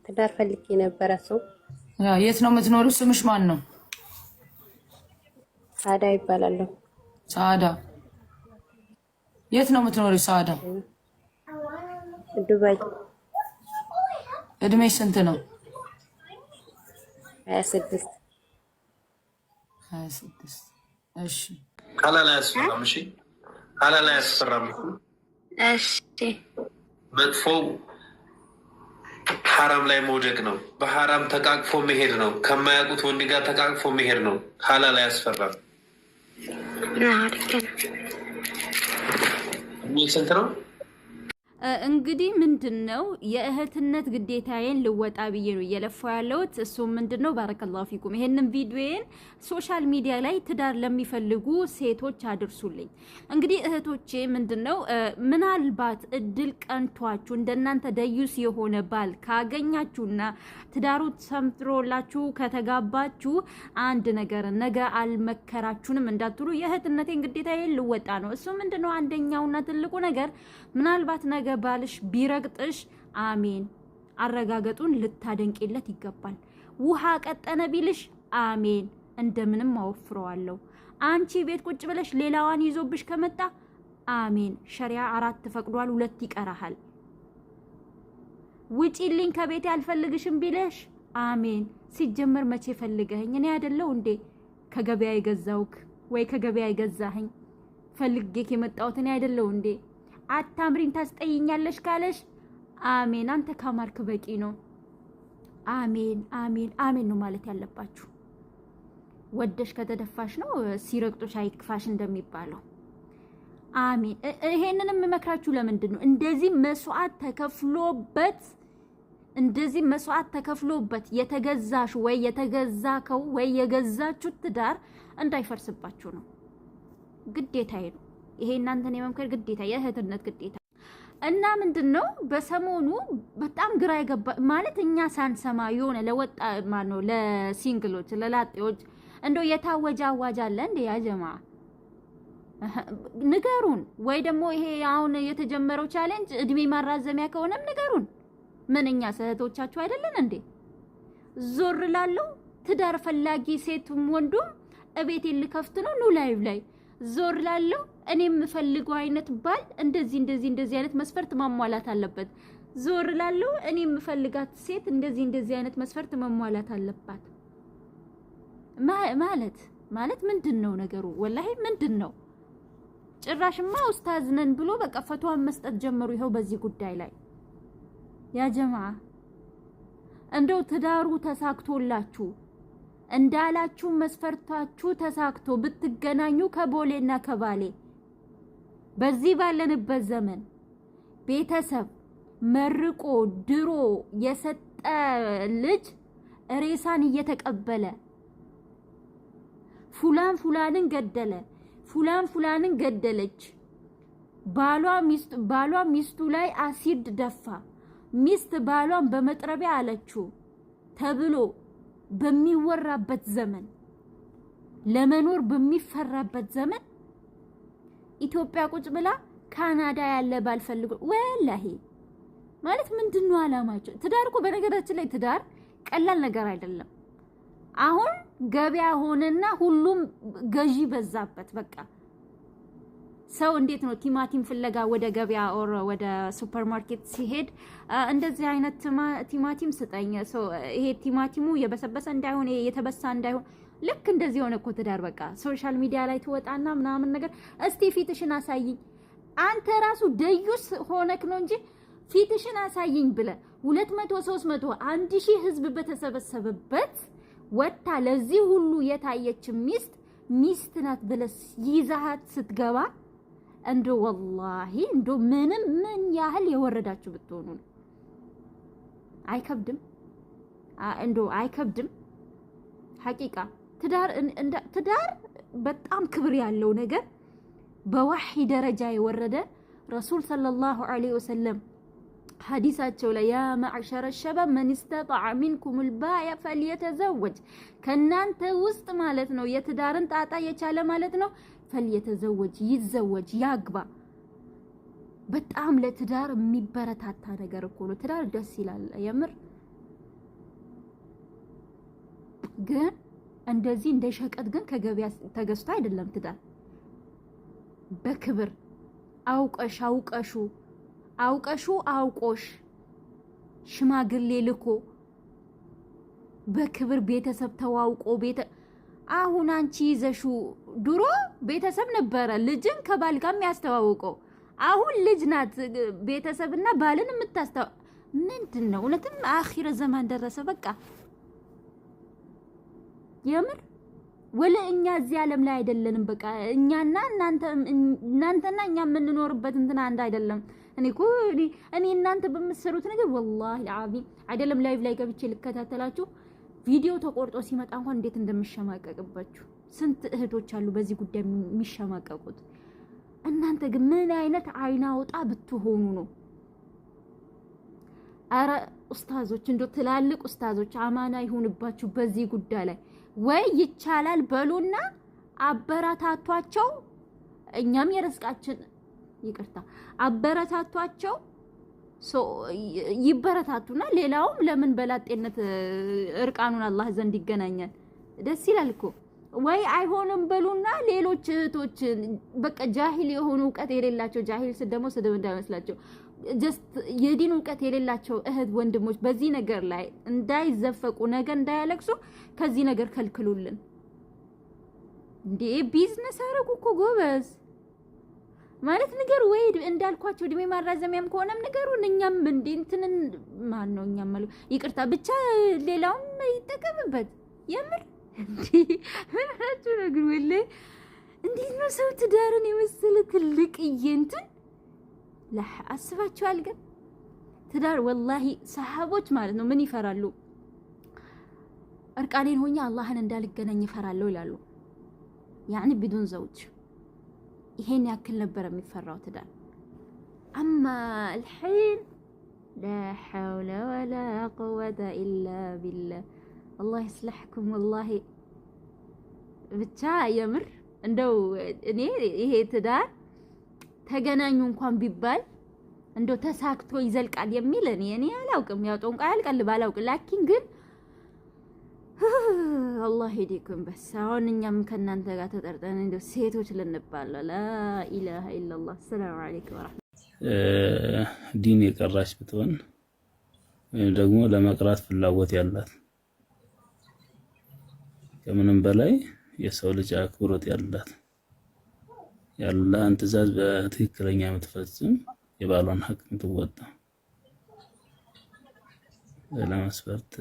ትዳር ፈልጌ ነበረ። ሰው የት ነው የምትኖሪው? ስምሽ ማን ነው? ሳዳ ይባላለሁ። ሳዳ። የት ነው የምትኖሪው ሳዳ? ዱባይ። እድሜሽ ስንት ነው? 26። 26። እሺ። ሐላል አያስፈራም። እሺ፣ ሐላል አያስፈራም። እሺ። መጥፎው ሐራም ላይ መውደቅ ነው። በሐራም ተቃቅፎ መሄድ ነው። ከማያውቁት ወንድ ጋር ተቃቅፎ መሄድ ነው። ሐላል አያስፈራም። ልክ ነው። ስንት ነው? እንግዲህ ምንድን ነው፣ የእህትነት ግዴታዬን ልወጣ ብዬ ነው እየለፋው ያለሁት። እሱም ምንድን ነው፣ بارك الله فيكم፣ ይሄንን ቪዲዮዬን social media ላይ ትዳር ለሚፈልጉ ሴቶች አድርሱልኝ። እንግዲህ እህቶቼ፣ ምንድን ነው፣ ምናልባት እድል ቀንቷችሁ እንደናንተ ደዩስ የሆነ ባል ካገኛችሁና ትዳሩ ሰምሮላችሁ ከተጋባችሁ አንድ ነገር ነገ አልመከራችሁንም እንዳትሉ የእህትነቴን ግዴታዬን ልወጣ ነው። እሱ ምንድን ነው፣ አንደኛውና ትልቁ ነገር ምናልባት ነገ ባልሽ ቢረግጥሽ አሜን፣ አረጋገጡን ልታደንቂለት ይገባል። ውሃ ቀጠነ ቢልሽ አሜን፣ እንደምንም አወፍረዋለሁ። አንቺ ቤት ቁጭ ብለሽ ሌላዋን ይዞብሽ ከመጣ አሜን፣ ሸሪያ አራት ፈቅዷል፣ ሁለት ይቀራሃል። ውጪልኝ ከቤቴ አልፈልግሽም ቢልሽ አሜን። ሲጀመር መቼ ፈልገኸኝ? እኔ አይደለሁ እንዴ ከገበያ የገዛውክ ወይ ከገበያ የገዛኸኝ? ፈልጌክ የመጣሁት እኔ አይደለሁ እንዴ? አታምሪም ታስጠይኛለሽ ካለሽ አሜን። አንተ ካማርክ በቂ ነው። አሜን አሜን አሜን ነው ማለት ያለባችሁ። ወደሽ ከተደፋሽ ነው ሲረግጦሽ አይክፋሽ እንደሚባለው። አሜን። ይሄንንም የምመክራችሁ ለምንድን ነው? እንደዚህ መስዋዕት ተከፍሎበት የተገዛሽ ወይ የተገዛከው ወይ የገዛችሁት ትዳር እንዳይፈርስባችሁ ነው። ግዴታዬ ነው። ይሄ እናንተን የመምከር ግዴታ፣ የእህትነት ግዴታ። እና ምንድን ነው፣ በሰሞኑ በጣም ግራ የገባ ማለት እኛ ሳንሰማ የሆነ ለወጣ ማነው ለ single ኦች፣ ለላጤዎች እንደው የታወጀ አዋጅ አለ እንዴ? يا جماعة፣ ንገሩን። ወይ ደግሞ ይሄ አሁን የተጀመረው challenge እድሜ ማራዘሚያ ከሆነም ንገሩን። ምን እኛ እህቶቻችሁ አይደለን እንዴ? ዞር ላለው ትዳር ፈላጊ ሴቱም ወንዱም እቤቴን ልከፍት ነው፣ ኑ live ላይ። ዞር ላለው እኔ የምፈልገው አይነት ባል እንደዚህ እንደዚህ እንደዚህ አይነት መስፈርት ማሟላት አለበት። ዞር ላለው እኔ የምፈልጋት ሴት እንደዚህ እንደዚህ አይነት መስፈርት መሟላት አለባት። ማለት ምንድን ነው ነገሩ? ወላሂ ምንድን ነው? ጭራሽማ ኡስታዝ ነን ብሎ በቃ ፈትዋን መስጠት ጀመሩ። ይኸው በዚህ ጉዳይ ላይ يا جماعة፣ እንደው ትዳሩ ተሳክቶላችሁ እንዳላችሁ መስፈርታችሁ ተሳክቶ ብትገናኙ ከቦሌና ከባሌ በዚህ ባለንበት ዘመን ቤተሰብ መርቆ ድሮ የሰጠ ልጅ ሬሳን እየተቀበለ ፉላን ፉላንን ገደለ፣ ፉላን ፉላንን ገደለች፣ ባሏ ሚስቱ ላይ አሲድ ደፋ፣ ሚስት ባሏን በመጥረቢያ አለችው ተብሎ በሚወራበት ዘመን፣ ለመኖር በሚፈራበት ዘመን ኢትዮጵያ ቁጭ ብላ ካናዳ ያለ ባል ፈልጎ ወላሂ ማለት ምንድን ነው አላማቸው? ትዳር እኮ በነገራችን ላይ ትዳር ቀላል ነገር አይደለም። አሁን ገበያ ሆነና ሁሉም ገዢ በዛበት። በቃ ሰው እንዴት ነው ቲማቲም ፍለጋ ወደ ገበያ or ወደ ሱፐር ማርኬት ሲሄድ እንደዚህ አይነት ቲማቲም ስጠኝ፣ ይሄ ቲማቲሙ የበሰበሰ እንዳይሆን፣ ይሄ የተበሳ እንዳይሆን፣ ልክ እንደዚህ የሆነ እኮ ትዳር። በቃ social media ላይ ትወጣና ምናምን ነገር እስቲ ፊትሽን አሳይኝ፣ አንተ ራሱ ደዩስ ሆነክ ነው እንጂ ፊትሽን አሳይኝ ብለ 200፣ 300፣ 1000 ህዝብ በተሰበሰበበት ወጥታ ለዚህ ሁሉ የታየች ሚስት ሚስት ናት ብለህ ይዛሃት ስትገባ እንዶ ወላሂ እንዶ ምንም ምን ያህል የወረዳችሁ ብትሆኑ ነው። አይከብድም? እንዶ አይከብድም? حقيقة ትዳር በጣም ክብር ያለው ነገር፣ በዋሒ ደረጃ የወረደ፣ ረሱል صلى الله عليه وسلم ሐዲሳቸው ላይ يا معشر الشباب من استطاع منكم الباءة فليتزوج፣ ከናንተ ውስጥ ማለት ነው የትዳርን ጣጣ የቻለ ማለት ነው فليتزوج ይዘወጅ፣ ያግባ። በጣም ለትዳር የሚበረታታ ነገር እኮ ነው። ትዳር ደስ ይላል የምር። ግን እንደዚህ እንደ ሸቀጥ ግን ከገበያ ተገዝቶ አይደለም ትዳር። በክብር አውቀሽ አውቀሹ አውቀሹ አውቆሽ ሽማግሌ ልኮ በክብር ቤተሰብ ተዋውቆ ቤተ አሁን አንቺ ይዘሹ ድሮ ቤተሰብ ነበረ ልጅን ከባል ጋር የሚያስተዋውቀው። አሁን ልጅ ናት ቤተሰብና ባልን የምታስተዋ ምንድን ነው? እውነትም አኺረ ዘማን ደረሰ። በቃ የምር ወለ እኛ እዚህ ዓለም ላይ አይደለንም። በቃ እኛና እናንተ እናንተና እኛ የምንኖርበት እንትን አንድ አይደለም። እኔ እኮ እኔ እናንተ በምትሰሩት ነገር والله العظيم አይደለም live ላይ ገብቼ ልከታተላችሁ ቪዲዮ ተቆርጦ ሲመጣ እንኳን እንዴት እንደምሸማቀቅባችሁ። ስንት እህቶች አሉ በዚህ ጉዳይ የሚሸማቀቁት። እናንተ ግን ምን አይነት አይን አውጣ ብትሆኑ ነው? አረ ኡስታዞች፣ እንዶ ትላልቅ ኡስታዞች አማና ይሁንባችሁ በዚህ ጉዳይ ላይ ወይ ይቻላል በሉና አበረታቷቸው። እኛም የርስቃችን ይቅርታ አበረታቷቸው፣ ይበረታቱና ሌላውም ለምን በላጤነት እርቃኑን አላህ ዘንድ ይገናኛል? ደስ ይላል እኮ። ወይ አይሆንም በሉና ሌሎች እህቶች በቃ ጃሂል የሆኑ እውቀት የሌላቸው፣ ጃሂል ስል ደግሞ ስድብ እንዳይመስላቸው፣ just የዲን እውቀት የሌላቸው እህት ወንድሞች በዚህ ነገር ላይ እንዳይዘፈቁ፣ ነገ እንዳያለቅሱ ከዚህ ነገር ከልክሉልን። እንዴ ቢዝነስ አረጉ እኮ ጎበዝ። ማለት ንገሩ ወይ እንዳልኳቸው እድሜ ማራዘሚያም ከሆነም ንገሩን። እኛም እንዲ እንትንን ማን ነው እኛም ማለት ይቅርታ፣ ብቻ ሌላውም ይጠቀምበት። የምር እንዲ ምን ሆናችሁ ነው ግን? ወላሂ እንዴት ነው ሰው ትዳርን የመሰለ ትልቅዬ እንትን አስባችኋል? ግን ትዳር ወላሂ ሰሃቦች ማለት ነው ምን ይፈራሉ? እርቃኔን ሆኜ አላህን እንዳልገናኝ ይፈራለሁ ይላሉ። يعني بدون زوج ይሄን ያክል ነበር የሚፈራው ትዳር። أما الحين لا حول ولا قوة إلا بالله። الله يصلحكم። ወላሂ ብቻ የምር እንደው እኔ ይሄ ትዳር ተገናኙ እንኳን ቢባል እንደው ተሳክቶ ይዘልቃል የሚል እኔ አላውቅም። ያው ጦንቃይ አልቀልብ አላውቅም። لكن ግን አላህ يهديكم بس። አሁን እኛም ከእናንተ ጋር ተጠርጠን እንደው ሴቶች ልንባል ነው። لا إله إلا الله። السلام عليكم ورحمة ዲን የቀራች ብትሆን ወይም ደግሞ ለመቅራት ፍላጎት ያላት፣ ከምንም በላይ የሰው ልጅ አክብሮት ያላት፣ የአላህን ትዕዛዝ በትክክለኛ የምትፈጽም፣ የባሏን ሀቅ የምትወጣ ለመስፈርት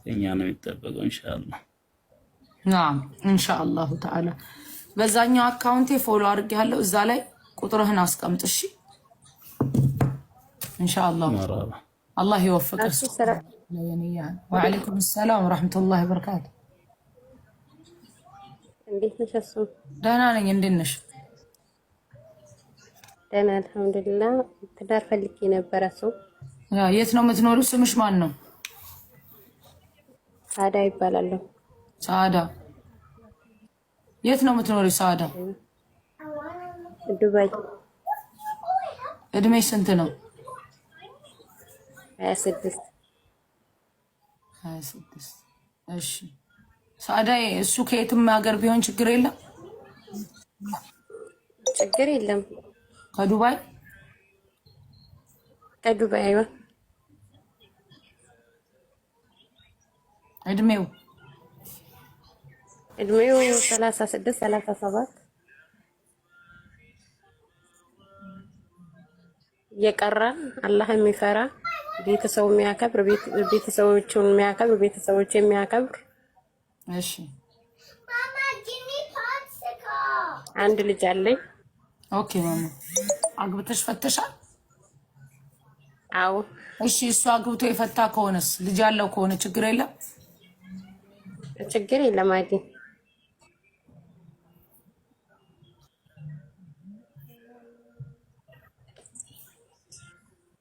ከኛ ነው የሚጠበቀው። ኢንሻአላህ። نعم إن شاء الله تعالى። በዛኛው አካውንቴ follow አድርጌያለሁ። እዛ ላይ ቁጥርህን አስቀምጥ። እሺ ኢንሻአላህ። መርሐባ። አላህ ይወፍቅህ። ሰላም። وعليكم السلام ورحمة الله وبركاته። እንዴት ነሽ? እሱ ደህና ነኝ። እንዴት ነሽ? ደህና አልሐምዱሊላህ። ትዳር ፈልጌ ነበረ። እሱ የት ነው የምትኖሪው? ስምሽ ማን ነው? ሳዳ ይባላለሁ። ሳዳ። የት ነው የምትኖሪው ሳዳ? ዱባይ። እድሜሽ ስንት ነው? 26። 26። እሺ ሳዳ፣ እሱ ከየትም ሀገር ቢሆን ችግር የለም? ችግር የለም። ከዱባይ? ከዱባይ أيوه። እድሜው? እድሜው 36፣ 37፣ የቀራ፣ አላህ የሚፈራ፣ ቤተሰቡ የሚያከብር፣ ቤተሰቦቹን የሚያከብር፣ ቤተሰቦች የሚያከብር። እሺ። አንድ ልጅ አለኝ። Okay ማማ፣ አግብተሽ ፈተሻል? አዎ። እሺ፣ እሱ አግብቶ የፈታ ከሆነስ፣ ልጅ ያለው ከሆነ ችግር የለም? ችግር የለም። አዲ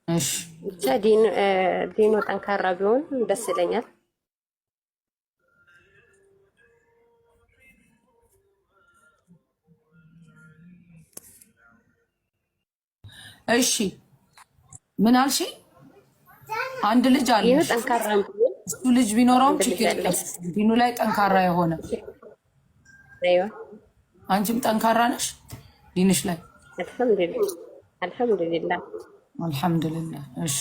እሺ። ብቻ ዲኑ ጠንካራ ቢሆን ደስ ይለኛል። እሺ፣ ምን አልሽ? አንድ ልጅ ዲኑ አለሽ? ጠንካራ ቢሆን እሱ ልጅ ቢኖረውም ችግር የለም። ዲኑ ላይ ጠንካራ የሆነ። أيوه። አንቺም ጠንካራ ነሽ ዲንሽ ላይ? አልሐምዱሊላህ፣ አልሐምዱሊላህ። አልሐምዱሊላህ። እሺ።